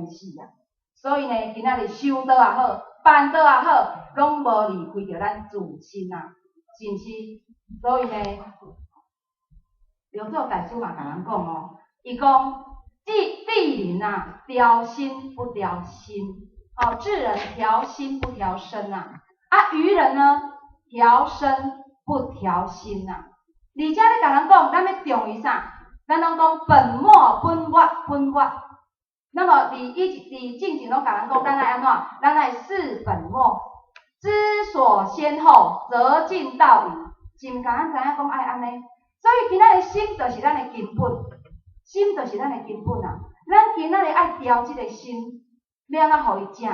死啊。所以呢，今仔日修道也好，辦道也好，攏無離開著咱自身啊，是毋是？所以呢，六祖大師嘛共人講哦，伊講智智人啊，調心不調身，哦，智人調心不調身啊，啊，愚人呢，調身不調心啊。而且咧，共人講，咱欲重於啥？咱攏講本末本末本末。那麼佇以佇進前攏共人講，咱愛按怎？咱愛識本末，知所先後，擇近道矣。是毋共咱知影講愛按呢？所以今仔日心就是咱的根本，心就是咱的根本啊！咱今仔日愛調這个心，欲按怎予伊正？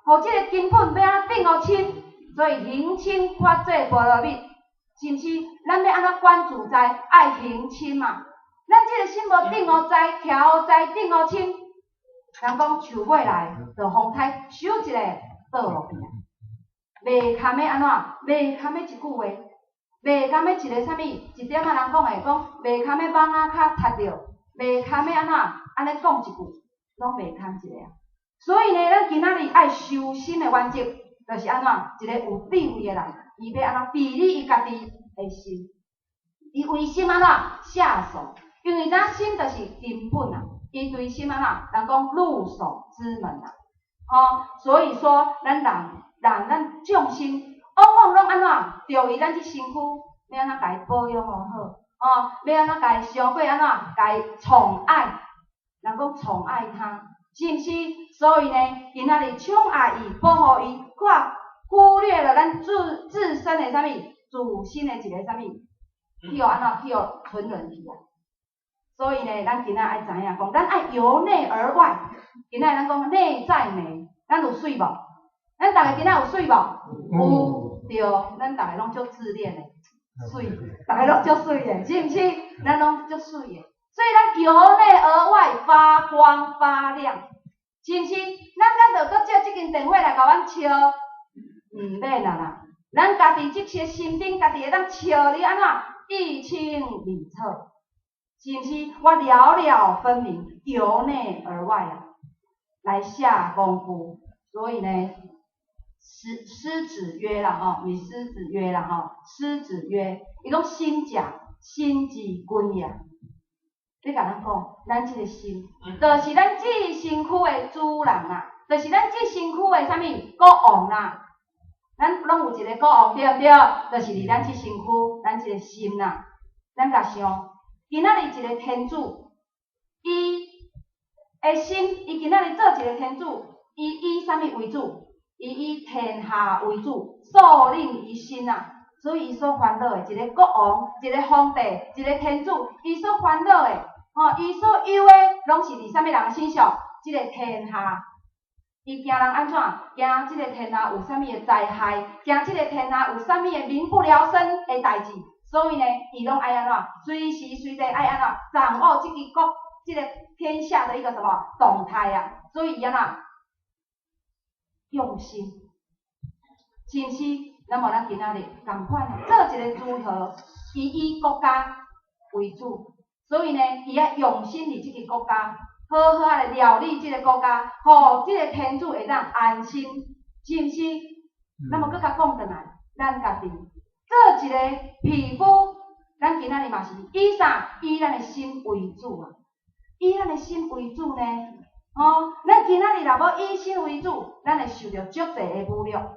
予這个根本欲按怎定予深？所以行深法界波羅蜜，是毋是？咱欲按怎觀自在？愛行深嘛！咱這个心無定予在，徛予在，定予深，人講樹尾來，就風颱，咻一下倒落去啊！袂堪的按怎？袂堪的一句話，袂堪的一个啥物？一點仔人講的，講袂堪的蠓仔跤踢著，袂堪的按怎？按呢講一句，攏袂堪一个啊！所以呢，咱今仔日愛修心的原則，就是按怎？一个有智慧的人，伊欲按怎治理伊家己的心？伊為心按怎下手？因為咱心就是根本啊！伊對心按怎？人講入手之門啊！吼，所以說咱人人咱眾生，往往攏按怎？著於咱這身軀，欲按怎共伊保養予好？吼，欲按怎共伊傷過按怎？共伊寵愛，人講寵愛他，是毋是？所以呢，今仔日寵愛伊，保護伊，看忽略了咱自身的啥物？自身的一个啥物？去予按怎？去予沉淪去啊！所以呢，咱今仔愛知影講，咱愛由內而外。今仔咱講內在美，咱有媠無？咱逐个今仔有媠無？有，對，咱逐个攏足自戀的，媠，逐个攏足媠的，是毋是？咱攏足媠的，所以咱由內而外發光發亮，是毋是？咱敢著閣借這間電火來共阮笑？毋免啊啦，咱家己這些心頂，家己會當笑你按怎？一清二楚，是毋是？我了了分明，由內而外啊，來下功夫。所以呢，師子曰啦吼，毋是獅子曰啦吼，師子曰，伊講心者，身之君也。你共咱講，咱這个心，就是咱這身軀的主人啊，就是咱這身軀的啥物國王啦。咱攏有一个國王，對毋對？就是佇咱這身軀，咱這个心啦。咱共想，今仔日一个天主，伊的心，伊今仔日做一个天主，伊以啥物為主？伊以天下為主，素領於心啊。所以伊所煩惱的，一个國王，一个皇帝，一个天主，伊所煩惱的，吼，伊所憂的，攏是佇啥物人身上？這个天下。伊驚人按怎？驚這个天下有啥物的災害，驚這个天下有啥物的民不聊生的代誌，所以呢，伊攏愛按怎？隨時隨地愛按怎？掌握這個國、這個天下的一個什麼動態啊？所以伊按怎？用心，是毋是？那麼咱今仔日仝款啊，做一個諸侯，伊以國家為主，所以呢，伊愛用心佇這个國家。好好仔來料理這个國家，予這个天主會當安心，是毋是？那麼閣共講轉來，咱家己做一个匹夫，咱今仔日嘛是以啥？以咱的心為主啊！以咱的心為主呢？吼，咱今仔日若無以心為主，咱會受著足濟的侮辱，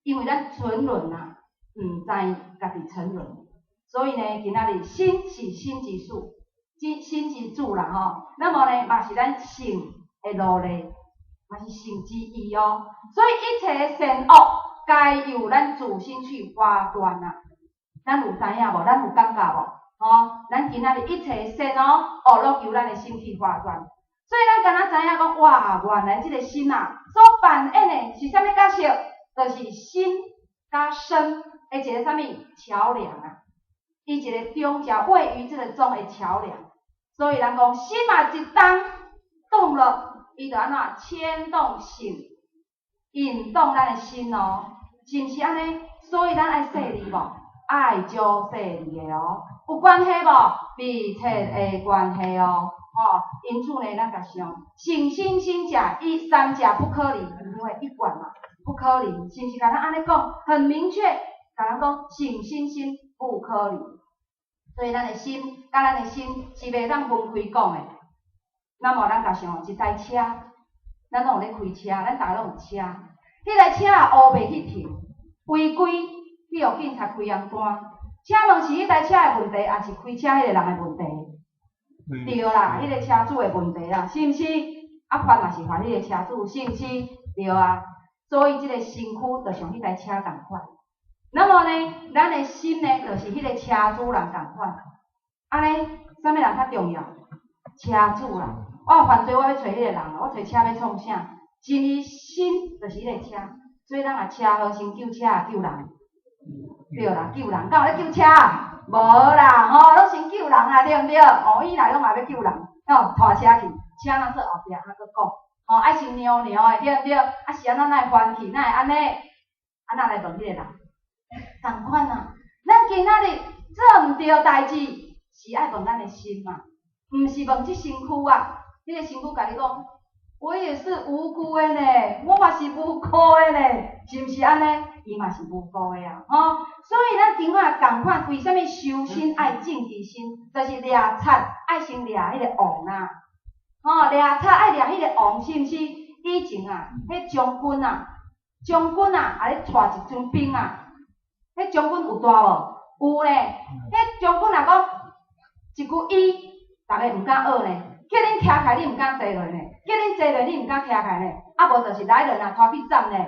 因為咱沉淪啊，毋知家己沉淪，所以呢，今仔日心是心之主。心之主啦吼，那麼呢，嘛是咱性的奴隸，嘛是性之義哦。所以一切善惡，皆由咱自身去發端啊。咱有知影無？咱有感覺無？吼，咱今仔日一切善哦，惡攏由咱的心去發端。所以咱敢若知影講，哇，原來這个心啊，所扮演的是啥物角色？就是心佮身的一個啥物橋樑啊？伊一个中介位於這个中的橋樑。所以人講心嘛一動動了，伊就按怎牽動性，引動咱的心哦，是毋是按呢？所以咱愛細膩無？愛足細膩的哦，有關係無？密切的關係哦，吼。吼，因此呢，咱共想，聖心身者，伊三者不可離，因為一貫嘛，不可離，是毋是共咱按呢講？很明確，共咱講聖心身不可離。所以咱的心，佮咱的身是袂當分開講的。那麼咱共想一台車，咱攏有咧開車，咱逐家攏有車。彼台車若烏白去停，違規去予警察開紅單，請問是彼台車的問題，抑是開車彼个人的問題？對啦，彼個車主的問題啦，是毋是？啊，罰嘛是罰彼個車主，是毋是？對啊。所以這個身軀就像彼台車仝款。那麼呢，咱的心呢，就是彼個車主人仝款。按呢，啥物人較重要？車主啦。我有犯罪，我欲揣彼個人，我揣車欲創啥？是毋是心就是彼個車？所以咱若車禍先救車，抑救人？對啦，救人，敢有咧救車？無啦，吼，攏先救人啊，對毋對？哦，以來攏嘛欲救人，吼，拖車去，車若做後壁，還閣講，吼，愛先讓讓的，對毋對？啊是按怎哪會翻去，哪會按呢？啊哪來問彼個人？仝款啊，咱今仔日做毋對代誌，是愛問咱的心啊，毋是問這身軀啊。彼個身軀共你講，我也是無辜的呢，我嘛是無辜的呢，是毋是按呢？伊嘛是無辜的啊，吼！所以咱今仔仝款，為啥物修身愛正其身？就是掠賊愛先掠彼個王啊，吼！掠賊愛掠彼個王，是毋是？以前啊，彼將軍啊，將軍啊，也咧帶一陣兵啊，彼將軍有大無？有咧。彼將軍若講一句伊，逐个毋敢僫呢。叫恁徛起來，你毋敢坐落呢；叫恁坐落，你毋敢徛起來呢。啊，無就是來人啊，拖去斬呢，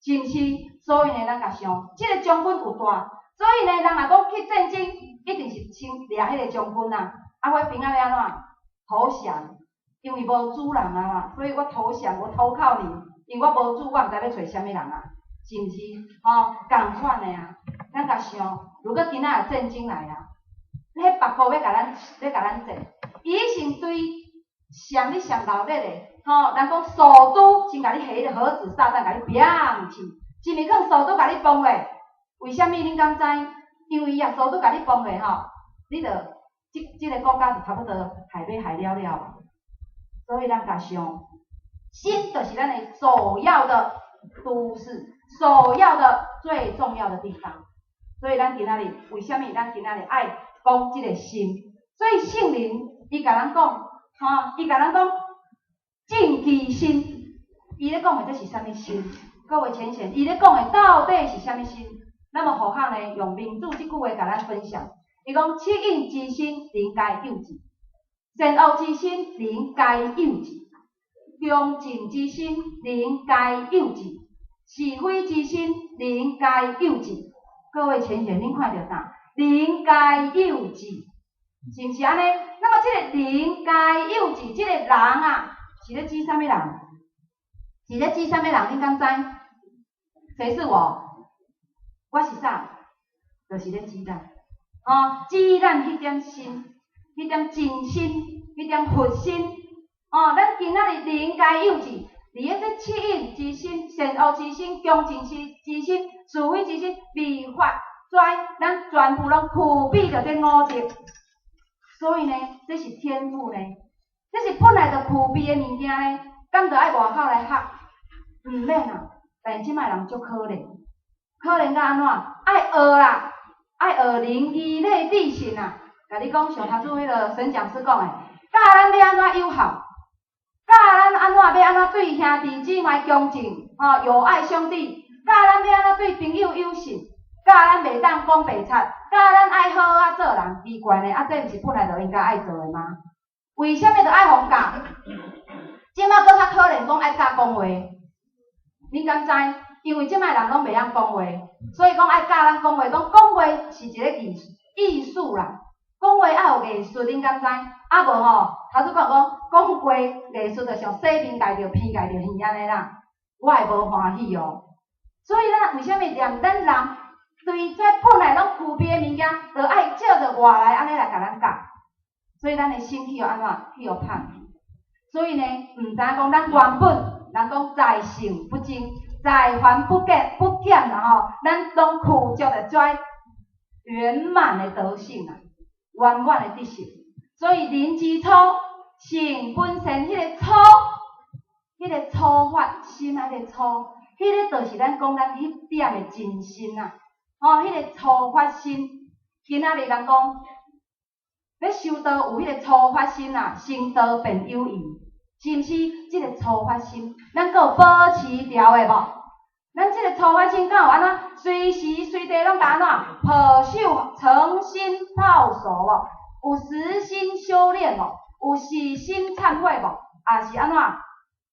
是毋是？所以呢，咱共想，這個將軍有大，所以呢，人若講去戰爭，一定是先掠彼個將軍啊。啊，我兵仔欲按怎？投降，因為無主人啊嘛，所以我投降，我投靠你，因為我無主，我毋知欲揣啥物人啊，是毋是？吼，仝款的啊，咱共想，如果今仔日戰爭來啊，彼別國欲共咱，欲共咱戰，伊先對上你上鬧熱的，吼，人講首都先共你下彼個核子炸彈，共你砰去，是毋是講首都共你崩落？為啥物恁敢知？因為伊若首都共你崩落吼，你就這這個國家就差不多害欲害了了。所以咱共想，心就是咱的首要的都市，首要的最重要的地方。所以咱今仔日為啥物咱今仔日愛講這個心？所以聖靈伊共咱講。吼，伊共咱講正其身，伊咧講的這是啥物心？各位淺顯，伊咧講的到底是啥物心？那麼何況呢？用民主這句話共咱分享。伊講惻隱之心，人皆有之；善惡之心，人皆有之；恭敬之心，人皆有之；是非之心，人皆有之。各位淺顯，恁看著啥？人皆有之，是毋是按呢？那麼這個人皆有之，這個人啊，是咧指啥物人？是咧指啥物人？恁敢知？誰是我？我是啥？就是咧指咱，哦，指咱彼點心，彼點真心，彼點佛心，哦，咱今仔日人皆有之，佇咧這惻隱之心、善惡之心、恭敬之心、是非之心、未發災，咱全部攏具備著這五德。所以呢，這是天賦呢，這是本來就具備的物件呢，敢著愛外口來學？毋免啊，但是這擺人足可憐，可憐到按怎？愛學啦，愛學仁義禮智信啊！共你講，像頭拄彼個沈講師講的，教咱欲按怎友好，教咱按怎欲按怎對兄弟姊妹恭敬，吼，友愛兄弟，教咱欲按怎對朋友友善，教咱袂當講白賊，教咱愛好好仔做人。奇怪呢，啊，這毋是本來就應該愛做的嗎？為啥物著愛予教？這擺閣較可憐，講愛教講話，恁敢知？因為這擺人攏袂曉講話，所以講愛教咱講話，講講話是一個藝藝術啦。講話愛有藝術，恁敢知？啊無吼，頭拄講講講話藝術，就像洗面共著鼻共著耳按呢啦，我會無歡喜哦。所以咱為啥物連咱人對這本來攏具備的物件，著愛借著外來按呢來共咱教？所以咱的心去予按怎？去予胖去。所以呢，毋知影講咱原本人講在聖不增，在凡不減不減啦吼，咱攏具足著這圓滿的德性啊，圓滿的德性。所以人之初，性本善，彼个初，彼个初發心啊，彼個初，彼個就是咱講咱彼點的真心啊。吼，彼個初發心，今仔日人講，欲修道有彼個初發心啊，成道便有餘，是毋是？這個初發心，咱閣有保持牢的無？咱這個初發心敢有按怎？隨時隨地攏共按怎？抱守誠心抱守無？有實心修煉無？有洗心懺悔無？抑是按怎？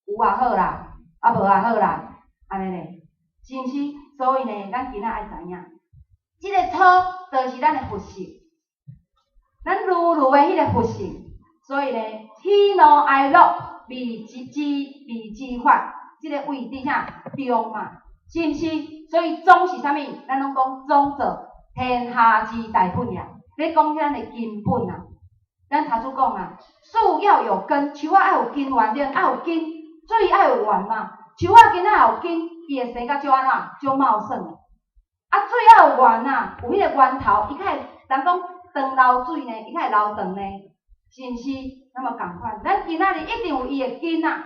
有也好啦，啊無也好啦，按呢咧，是毋是？所以呢，咱今仔愛知影，這個初就是咱的佛性，咱如如的彼个佛性。所以呢，喜怒哀樂未知之未知法，這个位佇啥中嘛，是毋是？所以中是啥物？咱攏講中者，天下之大本也。咧講咱的根本啊，咱頭拄講啊，樹要有根，樹仔愛有根源對，愛有根，水愛有源嘛。樹仔今仔有根，伊會生甲足按怎？足茂盛的。啊，水愛有源啊，有彼个源頭，伊較會，人講長流水呢，伊較會流長呢，是毋是？那麼仝款，咱今仔日一定有伊的根啊，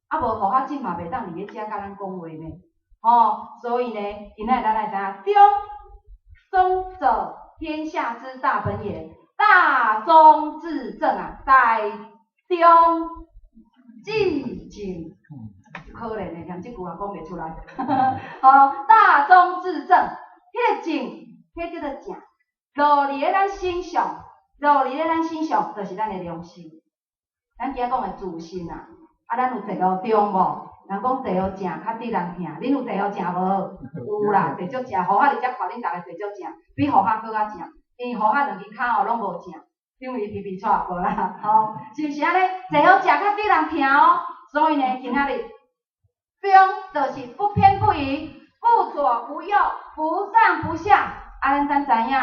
啊無胡哈進嘛袂當佇咧遮佮咱講話呢，吼，所以呢，今仔日咱來知影，中中者天下之大本也，大中至正啊，大中至正，可憐的，連這句話講袂出來。好，大中至正，彼個正，彼叫做正，落佇咧咱身上，落佇咧咱身上，就是咱的良心。咱今仔講的自信啊，啊，咱有坐予中無？人講坐予正較得人疼，恁有坐予正無？有啦，坐足正，胡哈佇遮看恁逐个坐足正，比胡哈閣較正，因為胡哈兩支跤吼攏無正，因為皮皮剉無啦，吼，是毋是按呢？坐予正較得人疼哦。所以呢，今仔日中就是不偏不倚，不左不右，不上不下。啊，咱知影，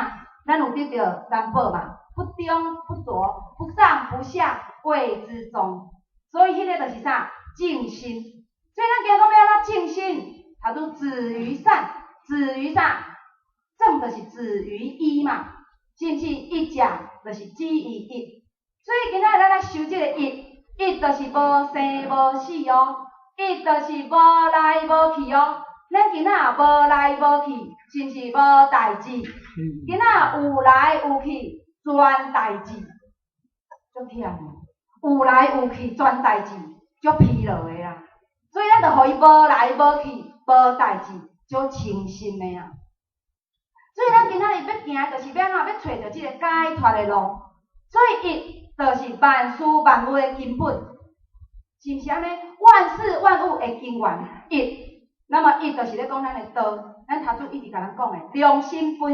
咱有得著三寶嘛？不中不左，不上不下，謂之中。所以彼个就是啥？正心。所以咱今仔講欲按怎正心？頭拄止於善，止於啥？正就是止於一嘛，是毋是？一者就是止於一。所以今仔日咱來修這个一，一就是無生無死哦，一就是無來無去哦。咱今仔無來無去，是毋是無代誌？今仔有來有去，全代誌，足忝的。有來有去全代誌，足疲勞的啦。所以咱就予伊無來無去，無代誌，足清心的啊。所以咱今仔日欲行，就是欲按怎？欲揣著這個解脫的路。所以一就是萬事萬物的根本，是毋是按呢？萬事萬物的根源一，那麼一就是咧講咱的道，咱頭拄一直共咱講的良心本。